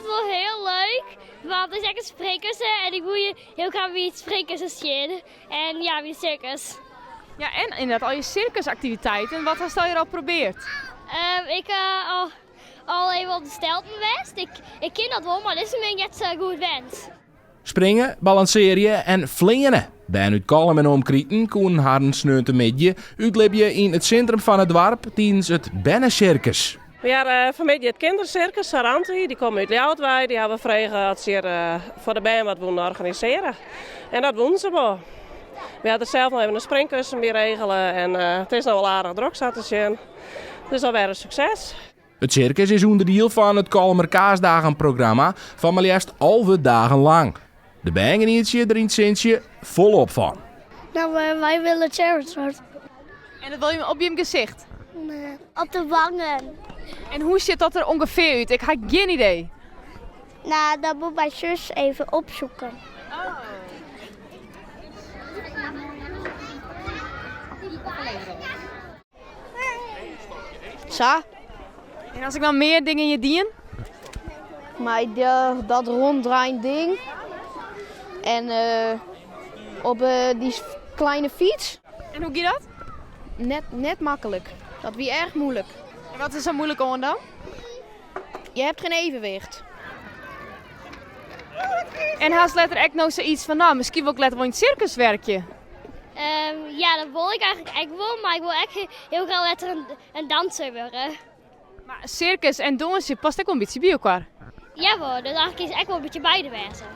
it wol hiel leuk, want it is ek in springkussen en ik woe hiel graach by it springkussen stean en ja, by it sirkus. Ja, en ynderdaad al je sirkusaktiviteiten. Wat hast allegear al probearre? Ik ha al even op de stelten west. Ik kin dat wol, mar dizze bin ik net sa goed wend. Springe, balansearje en fleane. Bern út Kollum en omkriten koenen harren sneontemiddei útlibje yn it sintrum fan it doarp tidens it bernesirkus. We hawwe fanmiddei it kindersirkus Saranti, dy komme út Ljouwert wei. Dy hawwe frege oft se hjir foar de bern wat woenen organisearje. En dat woenen se wol. We hawwe der sels noch even in springkussen by regele en it is no al aardich drok sa te sjen. Dus alwer in sukses. It sirkus is ûnderdiel fan it Kollumer Kaasdagenprogramma fan mar leafst 11 dagen lang. De bern genietsje der yn it sintsje folop fan. Nou, wy wolle Charizard. En dat wolle je op jim gesicht? Nee, op de wangen. En hoe sjocht dat der ûngefear út? Ik ha gjin idee. Nou, dat moet mijn zus even opzoeken. Oh. Sa. En as ik dan mear dingen je dien? Mei dat rûndraaiend ding. En op dy kleine fyts. En hoe gie dat? Net, net maklik. Dat wie erg moeilijk. En wat is sa muoilik oan dan? Je hebt geen evenwicht. En hast letter ek no sayts fan, nou, miskien wol ik letter wol yn it sirkus wurkje? Ja, dat wol ik eigentlik ek wol, mar ik wol ek hiel graach letter in danser wurde. Mar sirkus en dûnsje past ek wol in bytsje by elkoar. Jawol, dus eigentlik is ek wol in bytsje beide wêze.